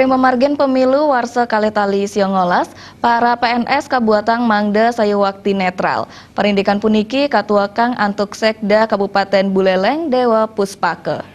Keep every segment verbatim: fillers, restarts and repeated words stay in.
Pamargin pemilu warsa kalih tali sia ngolas, para P N S kabuatang mangda sayuwakti netral. Parindikan puniki katuekang antuk Sekda Kabupaten Buleleng Dewa Puspaka.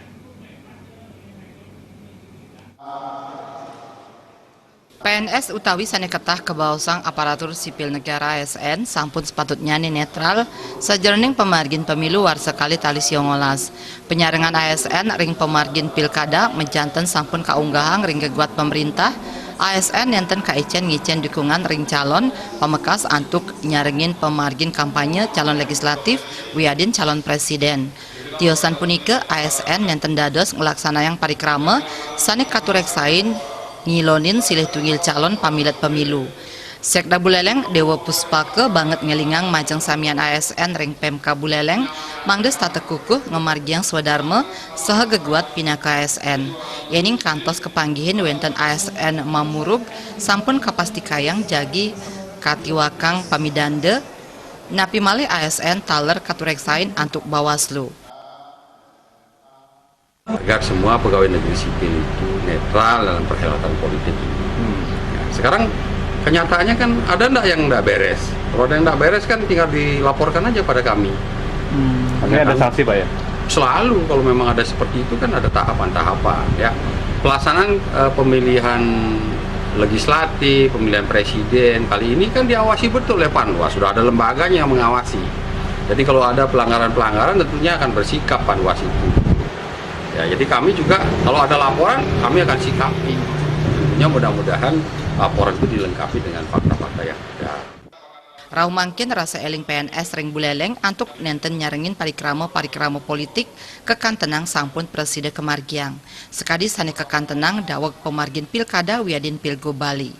P N S utawi sane ketah kabaosang aparatur sipil negara A S N sampun sepatutnyane netral sajeroning pamargin pemilu warsa kalih tali sia ngolas. Penyarengan A S N ring pamargin pilkada majanten sampun kaunggahang ring geguat pemerintah, A S N nenten kaicen ngicen dukungan ring calon pamekas antuk nyarengin pamargin kampanye calon legislatif wiadin calon presiden. Tiosan punika, A S N nenten dados nglaksanayang parikrama sane katureksain ngilonin silih tunggil calon pamilet pemilu. Sekda Buleleng Dewa Puspaka banget ngelingang majeng samian A S N ring Pemka Buleleng, mangda setata kukuh ngamargiang swadarma saha geguat pinaka A S N. Yening kantos kapanggihin wenten A S N mamurub, sampun kapastikayang jagi katiwakang pamidanda, napi malih A S N taler katureksain antuk Bawaslu. Agar semua pegawai negeri sipil itu netral dalam perhelatan politik ini. Ya, sekarang kenyataannya kan ada ndak yang ndak beres. Kalau ada yang ndak beres kan tinggal dilaporkan aja pada kami. Artinya ada sanksi, Pak, ya? Selalu kalau memang ada seperti itu kan ada tahapan-tahapan, ya. Pelaksanaan eh, pemilihan legislatif, pemilihan presiden kali ini kan diawasi betul oleh Panwas, sudah ada lembaganya yang mengawasi. Jadi kalau ada pelanggaran-pelanggaran tentunya akan bersikap Panwas itu. Ya, jadi kami juga kalau ada laporan kami akan sikapi. Tentunya mudah-mudahan laporan itu dilengkapi dengan fakta-fakta yang ada. Rauh mangkin rasa eling P N S ring Buleleng antuk nenten nyarengin parikrama-parikrama politik kakantenang sampun prasida kamargiang. Sakadi sane kakantenang daweg pamargin pilkada wiadin pilgub Bali.